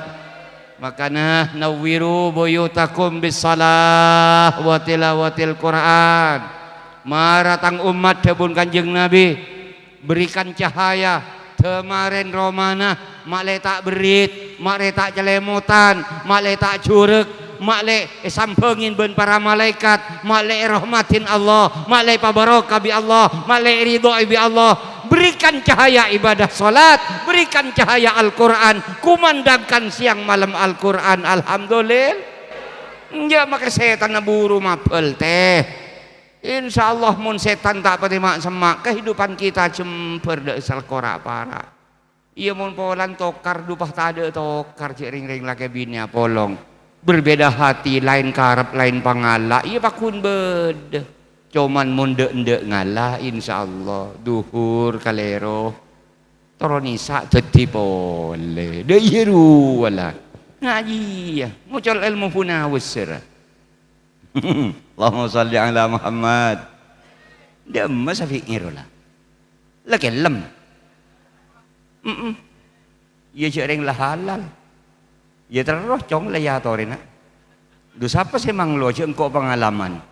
Makana nawwiru buyutakum bis shalah wa tilawatil Qur'an. Mara tang ommat, dhâbuna Kanjeng Nabi, berikan cahaya, dâmarèn romana, ma' lè ta' berrit, ma' lè ta' calèmotan, ma' lè ta' jhurek, ma' lè èsambhângin bân para malaèkat, ma' lè èrahmadhin Allah, ma' lè èpabaroka bi' Allah, ma' lè èridhoi bi' Allah. Berikan cahaya ibadah salat, berikan cahaya Al-Qur'an, kumandangkan siang malam Al-Qur'an. Alhamdulillah. Enjâ' makè sètanna buru mabâl, tèh. Insyaallah, mon sètan ta' patè ma'-, semma', kehidupan kita jembhâr dâ' sèlkora para'. Iyâ, mon polana tokar dhu pas tadâ' tokar, cè' rèng-rèng lakè binè apolong. Berbeda hati, laèn karep, laèn pangala, iyâ pagghun bâdâ. Coman mon dâ'-endâ' ngala, insyaallah, dhuhur kalèro, toron isa' dhâddhi polè. Dâ' iyâ rowa la. Ngajhi, iyâ, ngocol èlmo punawes, sèra. Allahumma shalli ala Muhammad. Dâ'emma Syafi'i rowa la. La kellem. Mm-mm. Iyâ jhâ' rèng la halal. Iyâ terro, Cong, la èyatorè, Na'. Dhu sapa sè manglo jhâ' engko' pangalaman?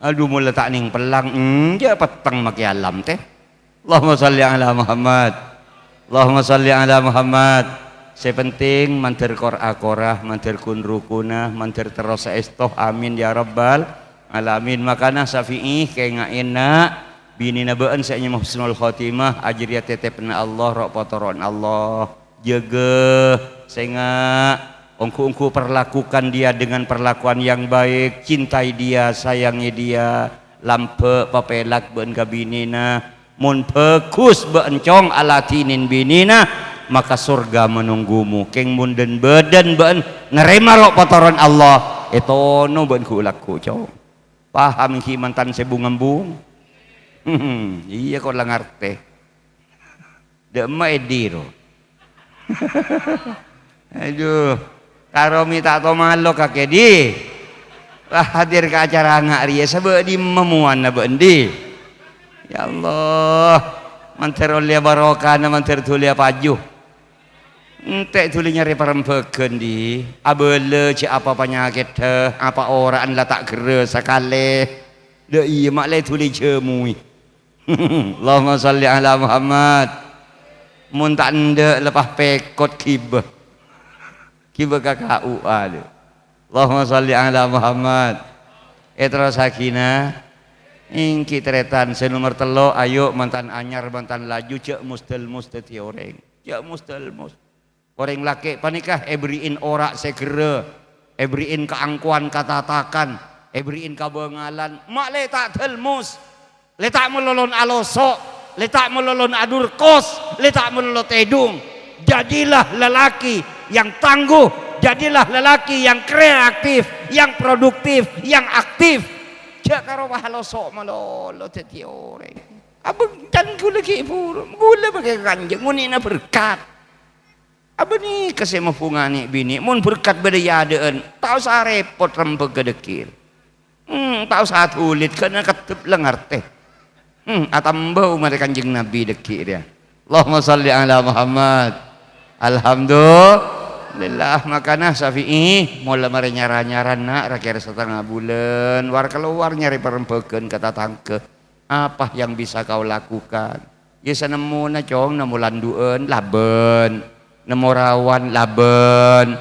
Adhu, mola ta' nèng pellang, enjâ' petteng makè alam, tèh. Allahumma shalli ala Muhammad. Allahumma shalli ala Muhammad. Sè penting mandhâr kor-akora, mandhâr kun-rukuna, mandhâr terro saèsto. Amin ya rabbal alamin. Makana Syafi'i, kènga'è, Na', binèna bâ'ân sè nyama husnul khotimah, ajârèya tètèpna Allah, ro'-potoro'na Allah. Jaga, sènga', ongghu-ongghu perlakukan dia dengan perlakuan yang baik, cintai dia, sayangi dia, lambâ' papèlak bâ'na ka binèna. Mon bhâghus bâ'na, Cong, aladhinè binèna, maka sorghâ menunggumu. Kèng mon dân-bâdân bâ'na narèma ro' patoron Allah, ètono bâ'na ghu'-lagghu', Cong. Paham ghi' mantan sè bung-embung? Iyâ, ko' la ngartè. Dâ' emma è dhi, ro. Adhu, karo mè' ta' to malo ka kèdhi. Wah, hadir ka acara nga' rèya, sabâ' dimma mowana bâ' endi? Ya Allah, mandhâr ollèya barokana, mandhâr dhuliyâ paju. Ente' dhuli nyarè parembhâghân, dhi. Abâlâ jhâ' apa panyakèddhâ, apa ora'an la ta' gherrâ sakalè. Dâ' iyâ, ma' lè dhuli jhâmui. Allahumma shalli ala Muhammad. Mon ta' endâ' lepas pèkot ghibâ. Ghibâ ka K U A, dhu. Allahumma shalli ala Muhammad. Èterrossaghina. Èngghi tarètan sè nomer tello', ayo mantan anyar, mantan laju, jhâ' mos-dâlmos dhâddhi orèng. Jhâ' mos-dâlmos. Orèng lakè' panèka èberri'in ora' sè gherrâ, èberri'in kaangkowan katatakan, èberri'in kabângalan, ma' lè ta' dâlmos, lè ta' malolo aloso', lè ta' malolo adurkos, lè ta' malolo tèdung. Jadilah lelaki yang tangguh, jadilah lelaki yang kreatif, yang produktif, yang aktif. Jhâ' karo wah aloso' malolo dhâddhi orèng. Abhântan ghulâ ghi' buru, ghulâ bâghi kanjeng, ngonè'na berkat. Abâ nèka sè mabhunga nè'-binè', mon berkat bâdâ è adâ'ân, ta' osa rèpot rembhâghâ dhâggi'. Hmm, ta' osa adulit, ghâna keddhep la ngartè. Hmm, atamba ommaddhâ Kanjeng Nabi dhâggi' rèya. Allahumma shalli ala Muhammad. Alhamdulillah, makana Syafi'i mola marè nyar-anyaran, na', ra-kèra satengnga bulân, war-kalowar nyarè parembhâghân ka tatangghâ. Apa yang bisa kau lakukan? Ya, sanemmona, Cong, nemmo landu'ân, labân. Nemmo rawan, labân.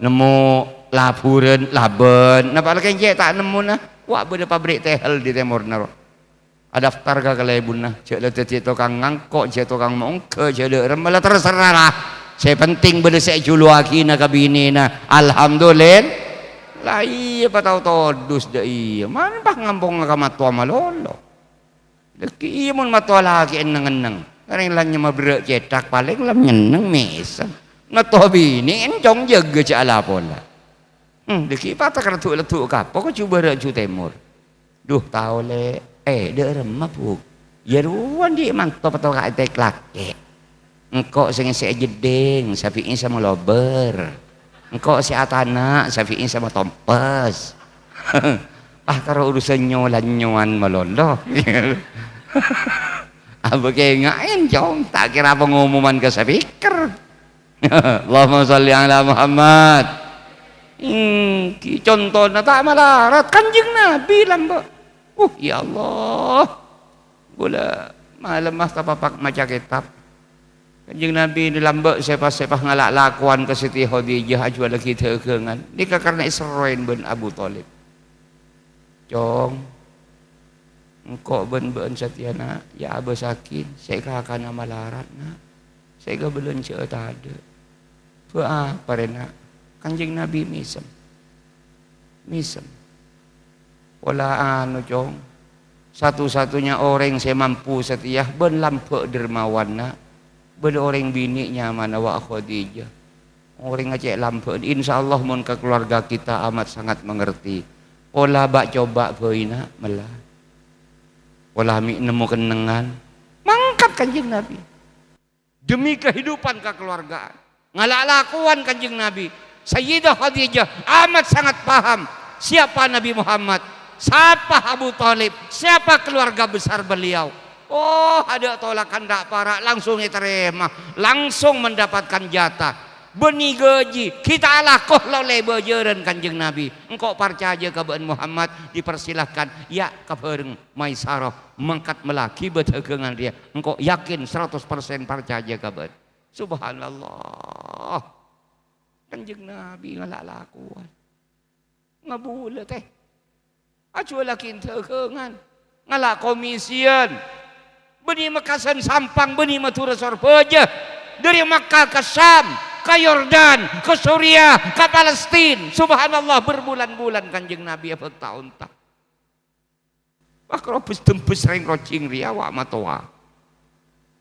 Nemmo laburân, labân. Napa la kèng cè' ta' nemmona? Wa' bâdâ pabrik tehel di tèmorna, ro. Adaftar ka kalèbunna. Jhâ' la dhâddhi tokang ngangko', jhâ' tokang maongghâ, jhâ' dâ' remma, la terserah, la. Sè penting bâdâ sè èjuluwaghina ka binèna. Alhamdulillah. La iyâ, patao todus dâ' iyâ. Man pas ngampongnga ka mattowa malolo. Dhâggi' iyâ mon mattowa lakè' enneng-enneng. Orèng la nyamma berrâ' cèthak, palèng la nyenneng mèsem. Ngattowa binè' èncong jâgâ jhâ' la pola. Hmm, dhâggi' patak leddu'-leddu' kapo ka jhubâ' raju tèmor. Dhu, tao, Lè'. Eh, dâ' remma, Bu'? Yâ rowa andi' manto pattowa ka ètèk lakè'. Engko' sè ngèssè'è jeddhing, Syafi'i sè malobâr. Engko' sè atana', Syafi'i sè matompes. Ah, karo urusan nyo-lanyowan malolo. Abâ kènga'è, Cong, ta' kèra pangomoman ka speaker. Allahumma shalli ala Muhammad. Èngghi contona ta' malarat, Kanjeng Nabi lambâ'. Uh, ya Allah. Ghulâ malemma tapapak maca kètab. Kanjeng Nabi lambâ' sè pas, sè pas ngala' lakowan ka Siti Khadijah ajhuwâlaghi dhâghângan. Nèka karna èserroèn bân Abu Thalib. "Cong, engko' bân bâ'ân satèya, na', ya' abâsaghi sè kakana malarat, na'. Sè èkabâlânjhâ'â tadâ'." "Bâ' apa rè, na'?" Kanjeng Nabi mèsem. Mèsem. Pola anu, Cong. Satu-satunya orèng sè mampu satèya bân lambâ' dermawan, na'. Bâdâ orèng binè' nyamana Wa' Khadijah. Orèngnga cè' lambâ'. Insyaallah mon ka keluarga kita amat sangat mengerti. Pola bâ'-coba' bhâi, na', mella. Pola mè' nemmo kennengngan. Mangkat Kanjeng Nabi. Demi kehidupan kekeluargaan. Ngala' lakowan Kanjeng Nabi. Sayyidah Khadijah amat sangat paham siapa Nabi Muhammad, sapa Abu Thalib, siapa keluarga besar beliau. Oh, adâ' tolakan ta' para', langsung ètarèma, langsung mendapatkan jatah. Bânnè ghâji, ghi' ta' alako la ollè bâjârân Kanjeng Nabi. Engko' parcajâ ka bâ'ân Muhammad, dipersilahkan, ya' ka bhâreng Maisarah, mangkat mella ghibâ dhâghângan rèya. Engko' yakin seratus persen parcajâ ka bâ'ân. Subhanallah. Kanjeng Nabi ngala' lakowan. Ngabulâ, tè. Ajhuwâlaghi dhâghângan. Ngala' komisian. Bânnè Mekkasan Sampang, bânnè Madhurâ Sorbhâjâ. Dhâri Makkah ka Syam, ka Yordan, ka Suriah, ka Palestina. Subhanallah, berbulan-bulan Kanjeng Nabi abânta-onta. Wah, karo bes-dembes rèng rojing rèya, wa' matowa.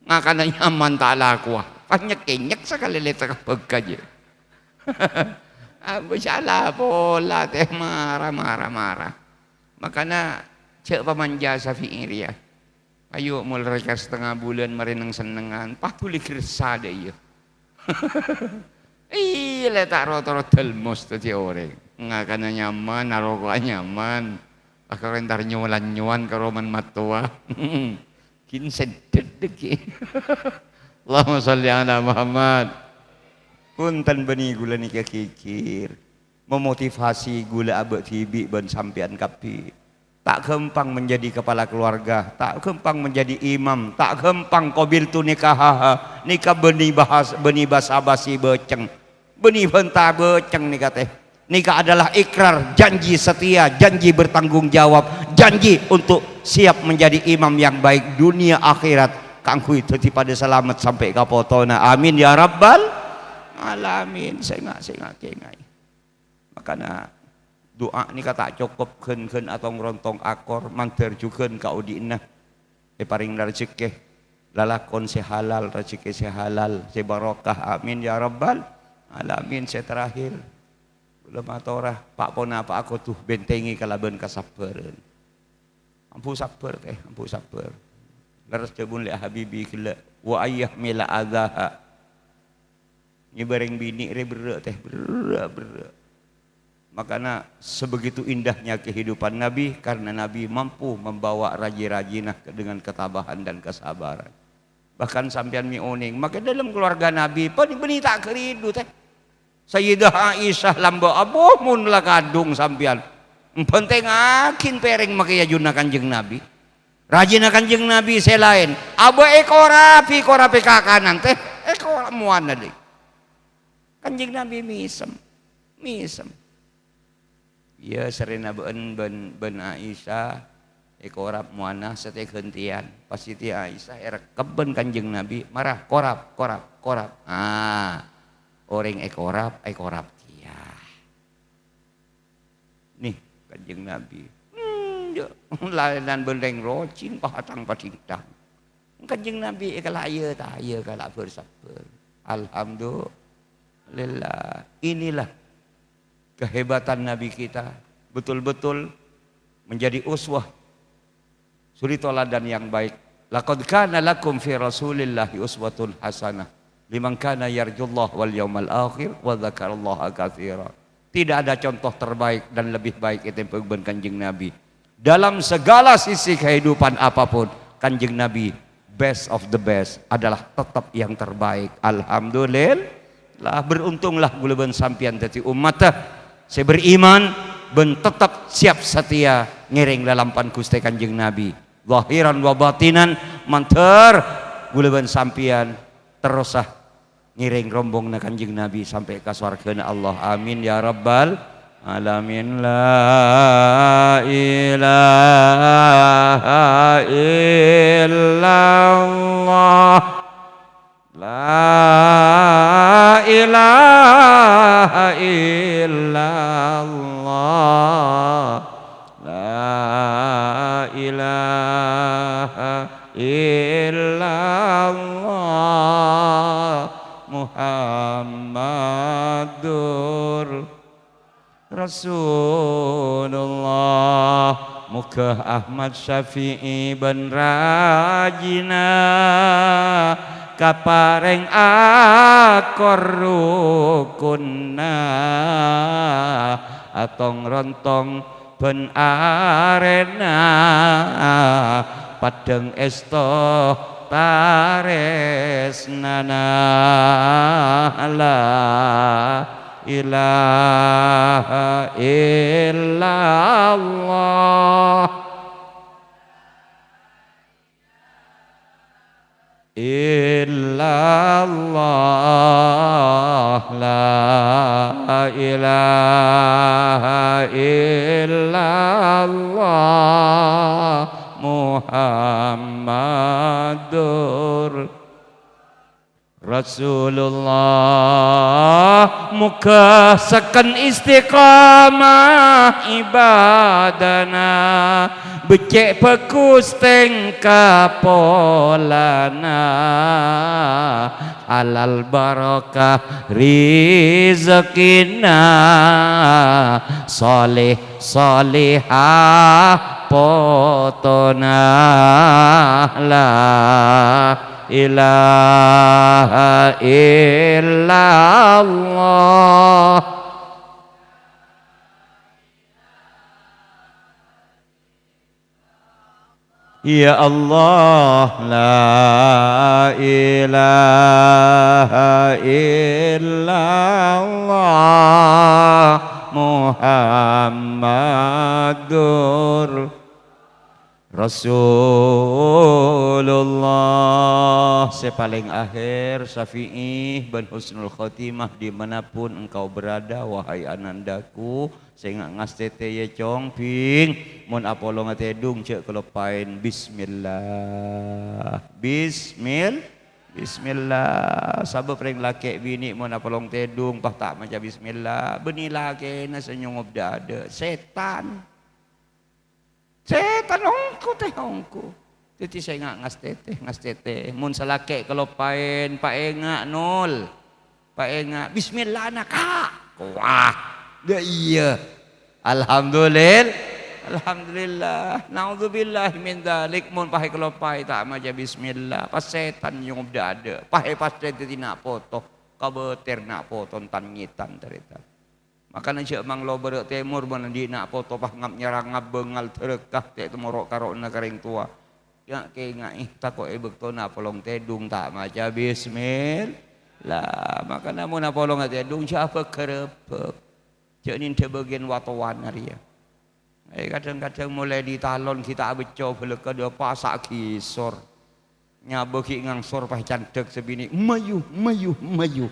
Ngakana nyaman ta' lakowa. Pas nyek-kenyek sakalè lètèr bâgâ jâ. Abu sala pola tè mara, mara, mara. Makana jhâ' pamanja Syafi'i rèya. Ayo, molaè ka satengnga bulân marè neng-sennengngan, pas dhuli gersa dâ' iyâ. Iyâ, lè ta' ro-toro dâlmos dhâddhi orèng. Ngakana nyaman, aroko'a nyaman. Pas karo entar nyolan-nyolan karo man mattowa. Ghin sèddhât dhâggi'. Allahumma shalli ala Muhammad. Bhunten, bânnè ghulâ nèka ghighir. Memotivasi ghulâ abâ' dhibi' bân sampèyan kabbhi. Ta' ghâmpang menjadi kepala keluarga, ta' ghâmpang menjadi imam, ta' ghâmpang qabiltu nikahaha, nèka bânnè bahas-, bânnè basa-basi bâceng, bânnè bânta bâceng nèka tè. Nèka adalah ikrar, janji setia, janji bertanggung jawab, janji untuk siap menjadi imam yang baik dunia akhirat, kaangghuy dhâddhi padâ salamet sampè' ka potona. Amin ya rabbal alamin. Sènga', sènga', kèngaè. Makana, du'a nèka ta' cokop ghân-ghân atong-rontong akor, mandhâr jhughân ka odi'na èparèngana rejhekkè, lalakon sè halal, rejhekkè sè halal, sè barokah. Amin ya rabbal alamin. Sè terakhir, kaulâ matora, pa-ponapa'a kodhu bhentengè kalabân kasabbhârân. Ambu sabbhâr, tè, ambu sabbhâr. Lerres dhâbuna lè Habibi ghellâ', "Wa ayyahmila adzaha." Nyabâreng binè' rè berrâ', tè, berrâ', berrâ'. Makana sebegitu indahnya kehidupan Nabi karena Nabi mampu membawa raji-rajina ke-, dengan ketabahan dan kesabaran. Bahkan sampèyan mè' onèng, makè dâlem keluarga Nabi, bânnè, bânnè ta' ghâridhu, tè. Sayyidah Aisyah lambâ', "Abbhu, mon la kadhung sampèyan, bhentengngaghi pèrèng makè ajunna Kanjeng Nabi. Rajina Kanjeng Nabi sè laèn, abâ' èkorabi, korabhi kakanan, tè, èkorab mowana, dhi." Kanjeng Nabi mèsem, mèsem. Iyâ, sarrèna bâ'en bân, bân Aisyah èkorab mowana satèya ghântèyan. Pas Siti Aisyah èrekkep bân Kanjeng Nabi, mara, "Korab, korab, korab." Ah, orèng èkorab, èkorab kèya. Nè, Kanjeng Nabi. Hmm, jâ-, laènan bân rèng rojing, pahatang padhingtang. Kanjeng Nabi èkala' iyâ ta' iyâ, kala' bhâr-sabbhâr. Alhamdulillah. Inilah kehebatan Nabi kita. Betul-betul menjadi uswah, suri toladan yang baik. "Laqad kana lakum fi Rasulillahi uswatun hasanah liman kana yarjullah wal yaumal akhir wa dzakarallaha katsira." Tidak ada contoh terbaik dan lebih baik ètèmbhâng bân Kanjeng Nabi. Dalam segala sisi kehidupan apapun, Kanjeng Nabi best of the best, adalah tetap yang terbaik. Alhamdulillah, beruntunglah ghulâ bân sampèyan dhâddhi ommatta sè beriman bân tetap siap setia ngèrèng lalampan Ghustè Kanjeng Nabi. Zahiran wa batinan, mandhâr ghulâ bân sampèyan terrosa ngèrèng rombonganna Kanjeng Nabi sampè' ka sowarghâna Allah. Amin ya rabbal alamin. La ilaha illallah. La ilaha illallah. La ilaha illallah Muhammadur Rasulullah. Moghâ Ahmad Syafi'i bân rajina kaparèng akor rukunna, atong-rontong bân arèna, paddhâng èsto tarèsnana. La ilaha illallah. Illallah, la ilaha illallah Muhammadur Rasulullah, moghâ sèken istiqamah ibadana, beccè' bhâghus tèngka polana, halal barokah rizkina, shalèh shalèhah potona. La ilaha illallah. Ya Allah, la ilaha illallah Muhammadur Rasulullah. Sè palèng akhèr, Syafi'i bân husnul khotimah dimanapun engkau berada, wahai anandaku. Sènga' ngastètè, yâ, Cong, Bhing. Mon apolonga tèdung, jhâ' kaloppaèn bismillah. Bismil-, bismillah. Sabâb rèng lakè' binè' mon apolong tèdung, pas ta' maca bismillah, bânnè lakèna sè nyongob dâ'-adâ'. Sètan. Sètan ongghu tè ongghu. Dhâddhi sènga' ngastètè, ngastètè. Mon sè lakè' kaloppaèn, paènga', Nol. Paènga', bismillahna, Ka'. Wah, dâ' iyâ. Alhamdulil-, alhamdulillah. Naudzubillah min dzalik. Mon paè kaloppaè ta' maca bismillah, pas sètan nyongob dâ'-adâ'. Paè pas dhâddhi na' poto. Kabâtèr na' poto tan-ngètan, tarètan. Makana jhâ' manglo bârâ' tèmor, mon andi' na' poto pas ngap-nyarangngap bângal dârâkah tè' temoro' karo'na ka rèng towa. Nga'-kènga'è, tako' è bâktona apolong tèdung ta' maca bismillah. Makana mon apolonga tèdung jhâ' abâk-ghârâbâk. Jhâ' nèndhâ bâgiyân watowan arèya. Eh, kadhâng-kadhâng molaè ditalon ghi' ta' abâcco bâlâkka dâpa' sa' gisor. Nyabâ ghi' ngangsor pas candhâk sè binè', "Mayu, mayu, mayu."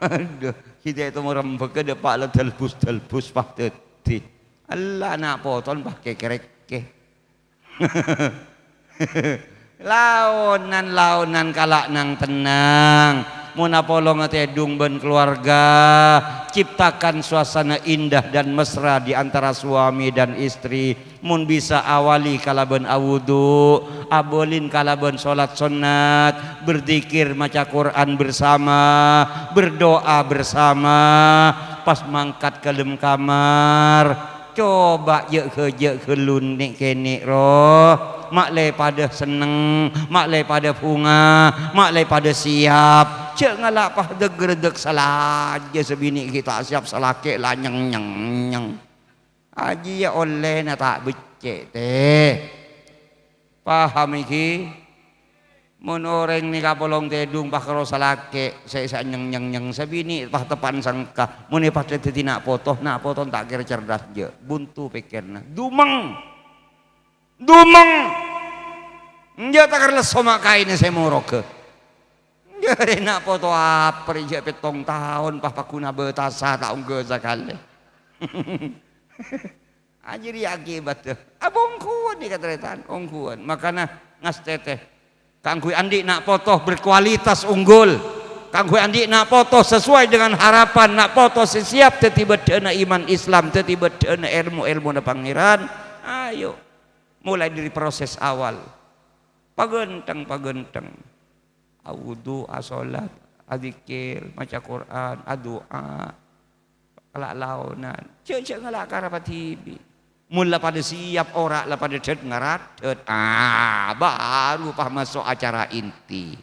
Adhu, ghi' ta' ètemmo rembhâghâ dâpa' la dâlbus-dâlbus pas dhâddhi. Ella na' poton pas kè-kèrèkkè. Laonan-laonan kala' nang-tennang. Mon apolonga tèdung bân keluarga, ciptakan suasana indah dan mesra di antara suami dan istri. Mon bisa, awali kalabân awudu, abâlin kalabân sholat sunnat, berzikir, maca Qur'an bersama, berdoa bersama, pas mangkat ka dâlem kamar. Coba jhâ'-ghâjâ' ghâllu nè'-kènè', ro. Ma' lè padâ senneng, ma' lè padâ bhunga, ma' lè padâ siap. Jhâ' ngala' pas dâk-ghârdâk salajâ, sè binè' ghi' ta' siap, salakè' la nyeng-nyeng-nyeng. Ajiyâ ollèna ta' beccè', tè. Paham, ghi? Mon orèng nèka apolong tèdung pas karo salakè', sè, sè nyeng-nyeng-nyeng, sè binè' pas teppa'an sengka. Mon è pas dhâddhi na' poto, na' poto ta' kèra cerdas, jhâ'. Buntu pèkkèrra. Dumeng! Dumeng! Enjâ' ta' kèra lesso ma' kaènna sè moroghâ. Jârèya na' poto apa rè jhâ' pèttong taon pas pagghun abâtasa ta' ongghâ sakalè. Ajâriyâ akibatta. Abâ' ongghuwân nèka tarètan, ongghuwân. Makana ngastètè. Kaangghuy andi' na' poto berkualitas unggul. Kaangghuy andi' na' poto sesuai dengan harapan na' poto sè siap dhâddhi bâddhâna iman Islam, dhâddhi bâddhâna èlmo-èlmona Pangèran. Ayo. Mulai dari proses awal. Paghântheng-paghântheng. Awudu, asolat, adzikir, maca Qur'an, adu'a, la-laonan. Jhâ', jhâ' ngala' karapa dhibi'. Mon la padâ siap, ora' la padâ dhât-ngaraddhât. Ah, baru pas maso' acara inti.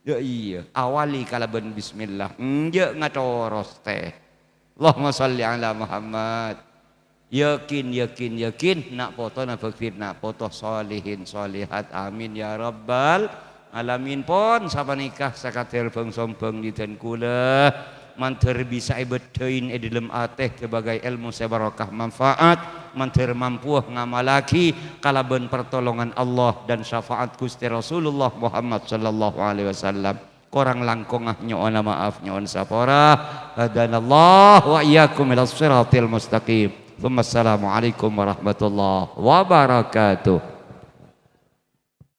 Ya iyâ, awali kalabân bismillah. Enjâ' ngatoros, tè. Allahumma shalli ala Muhammad. Yakin, yakin, yakin, na' potona bhâkti na' poto shalihin shalihat. Amin ya rabbal alamin. Pon sapanèka sakadhâr bhâng-sombhâng lidan kaulâ, mandhâr bisa èbâddhâi è dhâlem atè sebagai èlmo sè barokah manfaat, mandhâr mampowa ngamalaghi kalabân pertolongan Allah dan syafaat Ghustè Rasulullah Muhammad sallallahu alaihi wasallam. Korang langkongnga nyo'ona ma'af, nyo'on sapora. Hadanallah wa iyyakum ila siratil mustaqim. Tsumma assalamualaikum warahmatullahi wabarakatuh.